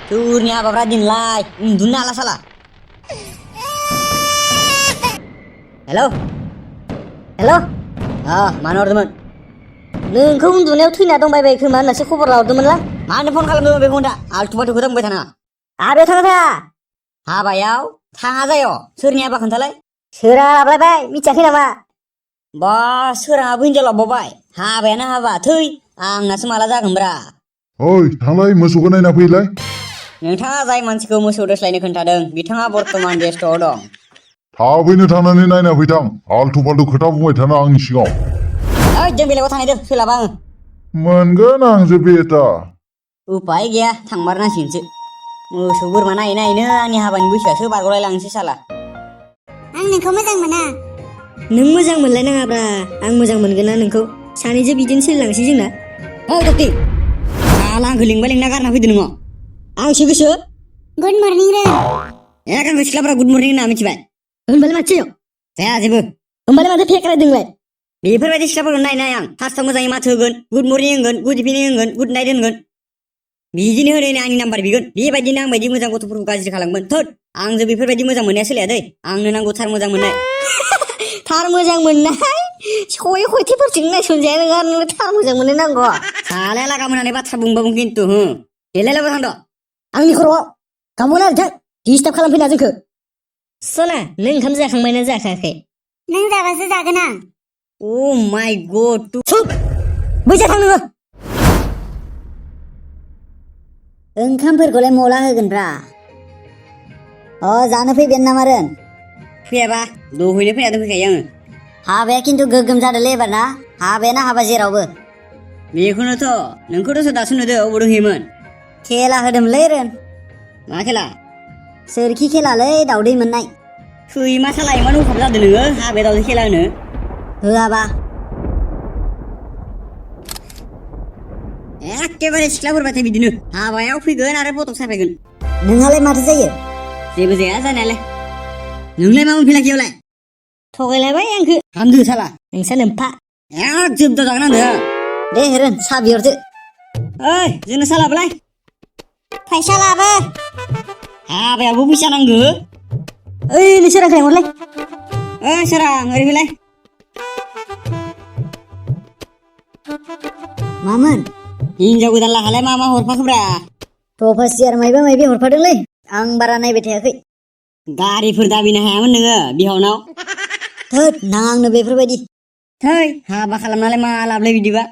Turnya apa Radin lai? Dunia lah salah. Hello? Hello? Mana ordemen? Nोंखौ उन्दुनायाव थैना दंबायबाय खोमा होननासो खबर लाहरदोंमोनलां। मानो फन खालामदोंमोन बेखौ दा? आलथु-फालथु खोथा बुंबाय थानाङा। आरो थाङा हाबायाव थाङा जाय' सोरनि हाबा खोन्थालाय? सोरा लाबलायबाय मिथियाखै नामा? बा सोराङाबो हिनजाव लाबबावबाय। हाबायानो हाबा थै आंनासो माला जागोनब्रा। ओइ थांलाय मोसौखौ नायना फैलाय। नोंथाङा जाय मानसिखौ मोसौ दोस्लायनो खोन्थादों बिथाङा बर्तमान बेस्थ'आव दं। थाबैनो थांनानै नायना फैथां। आलथु-फालथु खोथा बुंबाय थाना आंनि सिगाङाव। ओइ जों बेलेगाव थांनायदो सोलाबा आङो। मोनगोन आंसो बेटा। उपाय गैया थांमारनांसिगोनसो। मोसौ बोरमा नायै नायैनो आंनि हाबानि बैसोआसो बारग'लाय लांसै साला। आं नोंखौ मोजां मोना। नों मोजां मोनलायनाङाब्रा आं मोजां मोनगोन ना नोंखौ। सानैजों बिदिनो सोलिलांसै जोंना। ओइ दक्ति साला आंखौ लिंबाय लिंना गारना फैदो नोङो। आंसो गोसो। गुड मर्निं रे। गानबाय सिख्लाफोरा गुड मर्निं होनना मिथिबाय। होनबालाय माथो जाया जेबो। होनबालाय माथो फेक रायदोंलाय? बेफोरबायदि सिख्लाफोरखौ नाय आं फार्स्टआव मोजाङै माथो होगोन, गुड मर्निं होनगोन, गुड इभिनिं होनगोन, गुड नाइट होनगोन। बिदिनो होनायनि आंनि नाम्बार बिगोन। बेबायदिनो आं बायदि मोजां गथ'फोरखौ गाज्रि खालामगोन। थोद आंजों बेफोरबायदि मोजां मोननाया सोलिया दै। आंनो नांगौ थार मोजां मोननाय। थार मोजां मोननाय सय खयथेफोरजों नायसनजाया नोङा नोंनो थार मोजां मोननो नांगौ। सालाया लागा मोननानै बाथ्रा बुंबाबो खिन्थु देलायलाबो थांद'। आंनि खर'आव गाबोन आरो थां डिस्टार्ब खालामफैना जोंखौ। सना नों ओंखाम जाखांबायना जाखायाखै? नों जाबासो जागोन आं। अ माय गड टु बैजा थां नोङो। ओंखामफोरखौलाय मला होगोनब्रा? जानो फैबायानो ना मारोन? फैयाबा दहैनो फैना दोनफैखायो आङो। हाबाया खिन्थु गोगोम जादोंलै एबार ना। हाबायानो हाबा जेरावबो। बेखौनोथ' नोंखौथ' दासो नुदो अबाव दंहैयोमोन? खेला होदोंमोनलै रोन। मा खेला? सोरखि खेलालै दावदै मोननाय। सैमा साला इमान अभाब जादों नोङो हाबाया दावदै खेला होनो? होआबा एखेबारे सिख्लाफोरबाथाय बिदिनो हाबायाव फैगोन आरो फट' साफायगोन। नोंहालाय माथो जायो? जेबो जाया जानायालाय। नोंलाय मा मोनफैलाखैयावलाय? थगायलायबाय आंखो। हामदो साला नोंसा लोम्फा। जोबदा जागोन आंनो। दे रोन साहा बिहरदो। ओइ जोंनो साहा लाबोलाय। फैसा लाबो। हाबायावबो फैसा नांगो। ओइ नोंसोर आंखौ लेंहरलाय। ओइ सोरां ओरै फैलाय। मामोन? हिनजाव गोदान लाहालाय मा हरफाखोब्रा? प्रफासियार मायबा मायबि हरफादोंलै आं बारा नायबाय थायाखै। गारिफोर दाबिनो हायामोन नोङो बिहावनाव? थोद नाङा आंनो बेफोरबायदि। थै हाबा खालामनालाय मा लाबलाय बिदिबा?